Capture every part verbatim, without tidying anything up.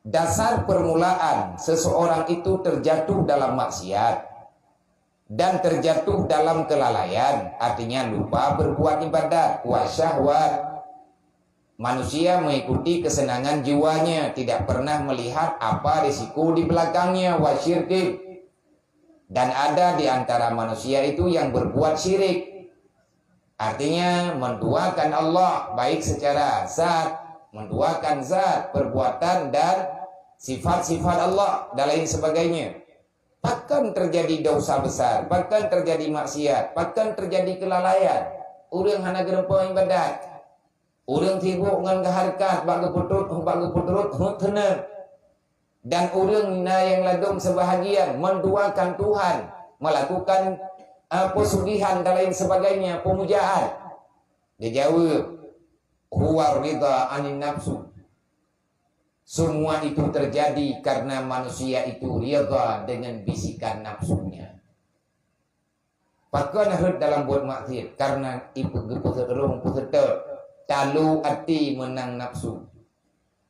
Dasar permulaan seseorang itu terjatuh dalam maksiat dan terjatuh dalam kelalaian, artinya lupa berbuat ibadat, wa syahwat. Manusia mengikuti kesenangan jiwanya, tidak pernah melihat apa risiko di belakangnya, wa syirkin. Dan ada di antara manusia itu yang berbuat syirik. Artinya, menduakan Allah, baik secara zat, menduakan zat, perbuatan, dan sifat-sifat Allah, dan lain sebagainya. Pakon terjadi dosa besar, pakon terjadi maksiat, pakon terjadi kelalaian. Ureuëng hana geureumpok ibadat. Ureuëng sibuk ngon geuhareukat bak geupeutrot, bak geupeutrot heuet teuneueng. Dan ureuëng na nyang ladôm seubahagian menduakan Tuhan, melakukan, eh, pesugihan dan lain sebagainya, pemujaan. Dijaweueb, "Huwa ridha anin nafsu." Semua itu terjadi karena manusia itu ridha dengan bisikan nafsunya. Pakon rhot dalam buet maksiat? Karena ipe-, geupeuseurong peuseutôt, talu até meunang nafsu.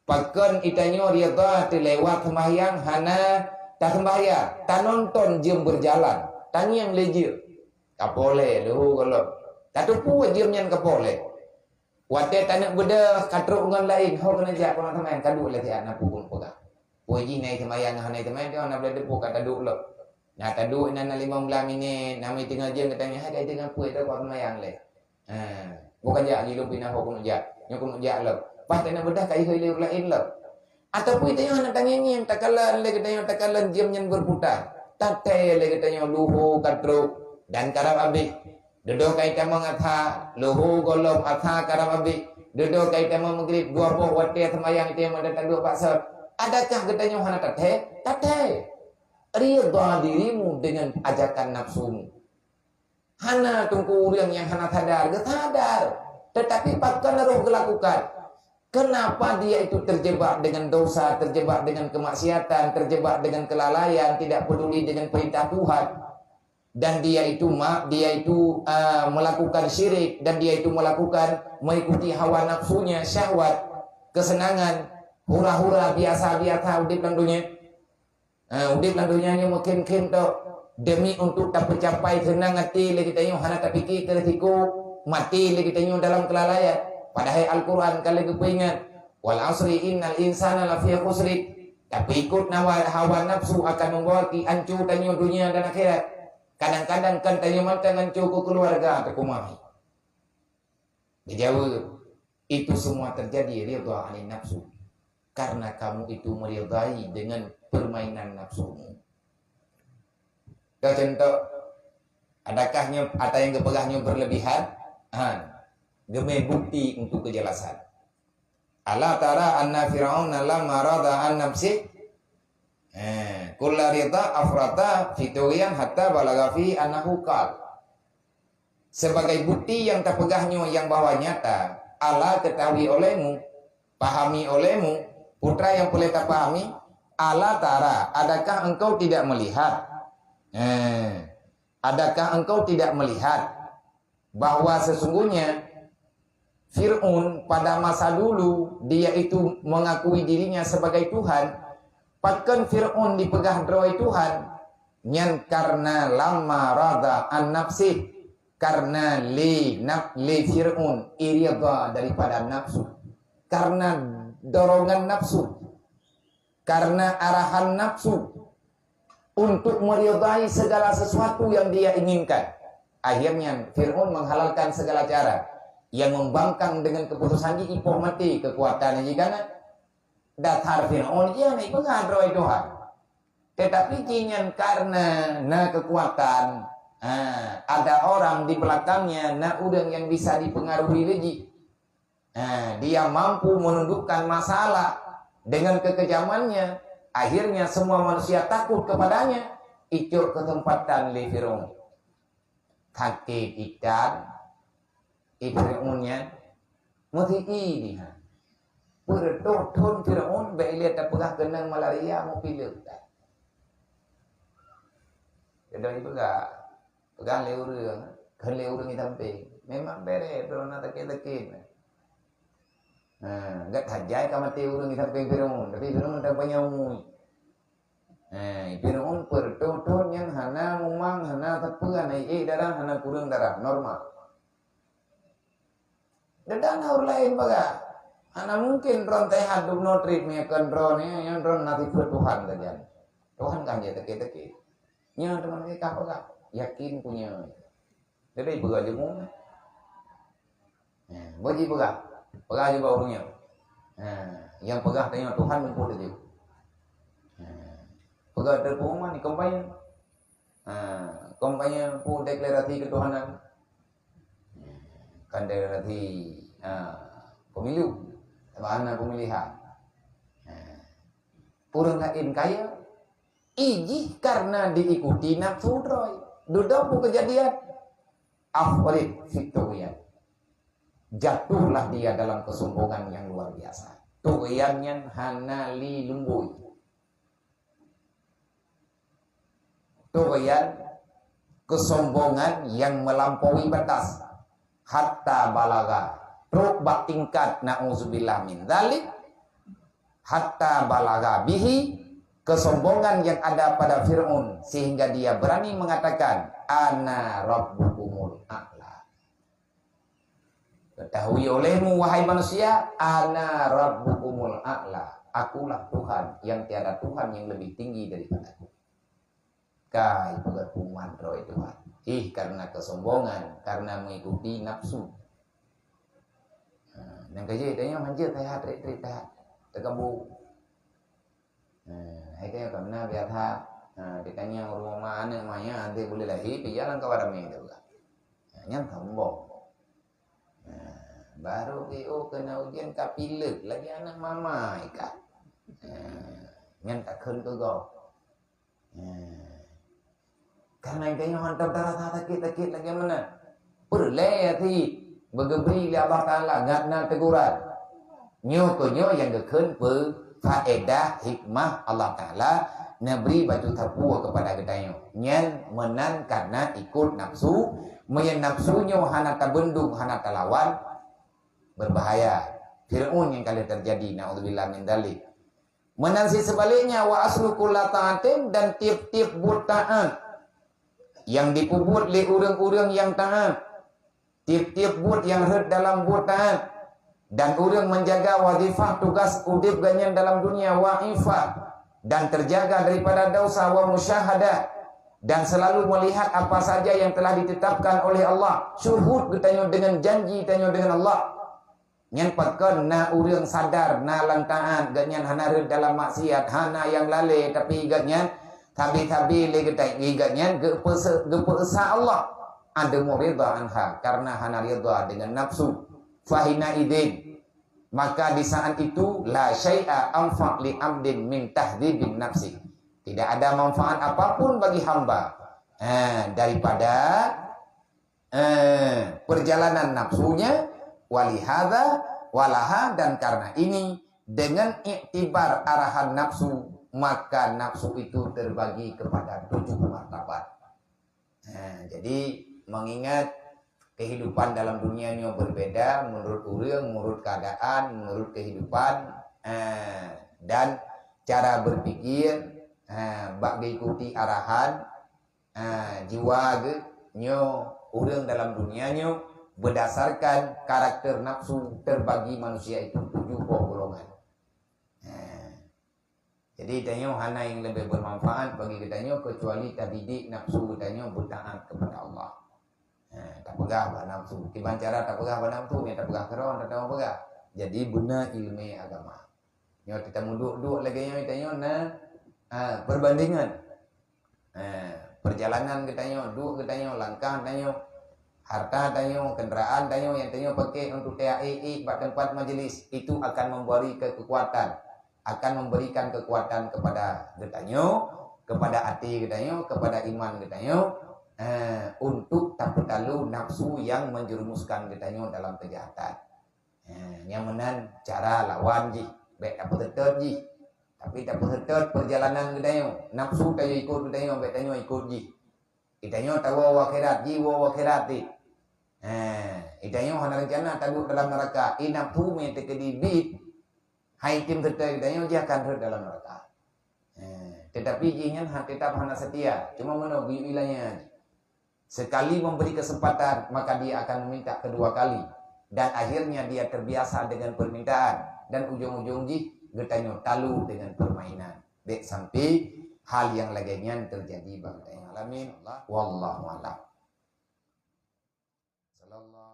Pakon itanyoe ridha teulewat seumbahyang hana taseumbahyang, tanonton jeuem beujalan, tangieng lé jeuem. Ka poh lhée, leuhô gohlom. Tateupeue jeuem nyan ka poh lhée. Watée taneuk beudôh ka trok ngon laén, ho keuneuk jak keuneuk teumanyong, ka duek lé siat na peue keuneuk peugah. Peue jih na seumayang hana seumayang, na blah deupok ka taduek lom. Na taduek na, na limong blaih minét, na meuteungoh jeuem geutanyoe, hai ka teungoh peue, ka seumayang lé. Ha, bukan jak lilong pinah ho keuneuk jak, nyoe keuneuk jak lom. Pas taneuk beudôh ka ihôi lé ureueng laén lom. Ataupun geutanyoe hana tangieng-ngieng, takalon lé geutanyoe, takalon jeuem nyan berputar. Tathée lé geutanyoe leuhô ka trok dan karab abéh. Dudoe ka itamong asha, leuhô gohlom asha karab abéh. Dudoe ka itamong maghrib, dua boh watée seumayang itamong dan taduek bak sot. Adakah geutanyoe hana tathée? Tathée. Ridha dirimu dengan ajakan nafsumu. Hana teungku ureuëng nyang hana sadar, geusadar. Tetapi pakon roh geulakukan. Kenapa dia itu terjebak dengan dosa, terjebak dengan kemaksiatan, terjebak dengan kelalaian, tidak peduli dengan perintah Tuhan? Dan dia itu ma-, dia itu, ah, melakukan syirik, dan dia itu melakukan, mengikuti hawa nafsunya, syahwat, kesenangan, hura-hura, biasa-biasa udép lam dunia. Ha, udép lam dunia nyoe meukhém-khém tok demi untuk tapeucapai seunang até lé geutanyoe, hana tapike keu risiko maté lé geutanyoe dalam keulalaian. Padahai Al-Quran ka lheueh geupeuingat, "Wal asri innal insana lafi khusri." Tapi ikut nawa-, hawa nafsu akan membawa ki ancu tanyoe dunia dan akhirat. Kadang-kadang kan tanyoe mantong ancu keu keuluwarga teukumahi. Dijaweueb, "Itu semua terjadi ridha anin nafsu, karena kamu itu meridai dengan permainan nafsumu." Keu contoh, adakah nyoe ata nyang geupeugah nyoe berlebihan? Han. Geumé bukti untuk kejelasan. "Ala tara anna Fir'auna lamma radha an nafsi, eh, kulla ridha afrata fi tughyan hatta balagha fi annahu qal." Sebagai bukti nyang tapeugah nyoe nyang bahwa nyata, ala ketahui olehmu, pahami olehmu, putra nyang peureulée tapahami, ala tara, adakah engkau tidak melihat? Eh, adakah engkau tidak melihat bahwa sesungguhnya Fir'aun pada masa dulu, dia itu mengakui dirinya sebagai Tuhan. Pakon Fir'aun dipeugah droe Tuhan? Nyan karena lamma radha an nafsih, karena lé naf-, lé Fir'aun iridha daripada nafsu, karena dorongan nafsu, karena arahan nafsu untuk meridai segala sesuatu yang dia inginkan. Akhirnya Fir'aun menghalalkan segala cara yang membangkang dengan keputusan jih ipoh maté kekuatan jih kana. Dasar Fir'aun jih hana ipeugah droe Tuhan. Tetapi jih nyan karena na kekuatan, ha, ada orang di belakangnya, na ureuëng yang bisa dipengaruhi lé jih. Ha, dia mampu menundukkan masalah dengan kekejamannya. Akhirnya semua manusia takut kepadanya. Icok kesempatan lé Fir'aun. Sakét itan, i Fir'aun nyan, meusi-i diha. Peureutôh thon Fir'aun, bék ilée tapeugah keunong malaria, meupileuk that. Keudong ipeugah. Peugah lé ureuëng, kheun lé ureuëng di sampéng. Memang béré droe na sakét-sakét. Ha, gét hajai ka maté ureuëng di sampéng Firaun, tapi Firaun teupanyang umui. Ha, Firaun peureutôh thon nyan hana mumang, hana sapeue, hana ék darah, hana kureueng darah, normal. Dedan ureuëng laén bagah. Hana mungkin droe teuhat dum noe treb meunyoe kon droe nyan, nyan droe na sifeuet Tuhan sajan. Tuhan kan dia teuke-teuke. Nyan teuma ka peugah, yakin punya. Jadi peugah jeumu. Ha, bagi peugah. Peugah juga ureuëng nyan. Ha, yang peugah tanya Tuhan mumpung tadi. Ha, peugah terpengumuman di kampanye. Ha, kampanye pu deklarasi ketuhanan. Kan deklarasi, ha, pemilu. Bahan pemilihan. Ha. Ureuëng laén kaya, ijih karena diikuti nafsu droe. Dudoe pu kejadian. Afrit fit tughyan. Jatuhlah dia dalam kesombongan yang luar biasa. Tughyan nyan hana li lumbui. Tughyan, kesombongan yang melampaui batas. Hatta balagha, trok bak tingkat, na'udzubillah min dzalik. Hatta balagha bihi, kesombongan yang ada pada Firaun sehingga dia berani mengatakan, "Ana rabbukumul a'la." Ketahui olehmu, wahai manusia, "Ana rabbukumul a'la." Akulah Tuhan yang tiada Tuhan yang lebih tinggi daripadaku. Kai peugah kuman droe Tuhan. Ih, karena kesombongan, karena mengikuti nafsu. Ha, nyang ka jeuet tanyoe hanjeuet that, treb-treb that. Teukabu. Ha, hai tanyoe ka meunan biasa. Ha, ditanya ureuëng ma aneuk ma nyan, aneuk boleh lahé, pi jalan kawan ramé tu. Ha, nyan sombong. Ha, baru pi oh kena ujian ka pilek lagi aneuk mama ka. Ha, nyan takheun keu gob. Ha. Karena geutanyoe hantom tarasa sakét-sakét lagée meunan. Peureulée até beugeubri lé Allah Taala ngat na teguran. Nyoe keuh nyoe nyang geukheun peu faedah hikmah Allah Taala neubri bacut sapeue kepada geutanyoe. Nyan meunan karena ikut nafsu, meunyoe nafsu nyoe hana tabendung, hana talawan, berbahaya. Fir'aun nyang ka lheueh terjadi, naudzubillah min dzalik. Meunan cit seubaliknya, wa aslu kulla taatin, dan tiep-tiep buet taat nyang jipeubuet lé ureuëng-ureuëng nyang taat, tiep-tiep buet nyang rhot dalam buet taat, dan ureuëng menjaga wazifah tugas udeb geuhnyan dalam dunia, wa ifah, dan terjaga daripada dosa, wa musyahadah, dan selalu melihat apa saja yang telah ditetapkan oleh Allah, syuhud geutanyoe dengan janji tanyoe dengan Allah. Nyan pakon na ureuëng sadar, na lam taat, geuhnyan hana rhot dalam maksiat, hana nyang lalée, tapi geuhnyan sabe-sabe lé geutanyoe, geuhnyan geupeu-, geupeuesa Allah. Adamu ridha anha, karena hana ridha dengan nafsu. Fahina idin, maka di saat itu, la syai'a anfa' li abdin min tahdzibin nafsi. Tidak ada manfaat apapun bagi hamba, eh, daripada eh, perjalanan nafsunya, walihada, walaha, dan karena ini, dengan iktibar arahan nafsu, maka nafsu itu terbagi kepada tujuh martabat. Nah, jadi, mengingat kehidupan dalam dunia nyoe berbeda menurut ureuëng, menurut keadaan, menurut kehidupan, eh, dan cara berpikir, eh, bak diikuti arahan, Ha, jiwa geuh nyoe ureuëng dalam dunia nyoe berdasarkan karakter nafsu terbagi manusia itu tujuh boh golongan. Ha. Jadi tanyoe hana yang lebih bermanfaat bagi geutanyoe kecuali tadidik nafsu geutanyoe bertaat kepada Allah. Ha, tapeugah bak nafsu. Kiban cara tapeugah bak nafsu, nyang tapeugah keudroe, tapeugah. Jadi beuna ilmu agama. Nyoe teuka meuduek-duek lagée nyoe tanyoe na, ha, perbandingan. Eh, perjalanan geutanyoe, duek geutanyoe, langkah tanyoe, harta tanyoe, kendaraan tanyoe nyang tanyoe pakai untuk taék-ék bak tempat majlis, itu akan memberi ke-, kekuatan, akan memberikan kekuatan kepada geutanyoe, kepada até geutanyoe, kepada iman geutanyoe, eh, untuk tapeutalu nafsu yang menjerumuskan geutanyoe dalam kejahatan. Ha, nyang meunan cara lawan jih, bék tapeuseutot jih. Tapi tapeuseutot perjalanan geutanyoe, nafsu tanyoe ikot geutanyoe, bék tanyoe ikot jih. Geutanyoe tawoe u akhirat, jih woe u akhirat jih. Eh, geutanyoe hana rencana taduek dalam neuraka. Inap hu meuteukedi bit, hai tim serta geutanyoe jih akan rhot dalam neuraka. Eh, tetapi jih nyan ha tetap hana setia. Cuma meunoe geuyue ilanya jih. Sekali memberi kesempatan, maka dia akan meminta kedua kali. Dan akhirnya dia terbiasa dengan permintaan. Dan ujung-ujung jih geutanyoe talu dengan permainan. Dek sampai hal yang lagée nyan terjadi bak geutanyoe. Alamin. Wallahu a'lam. Sallallahu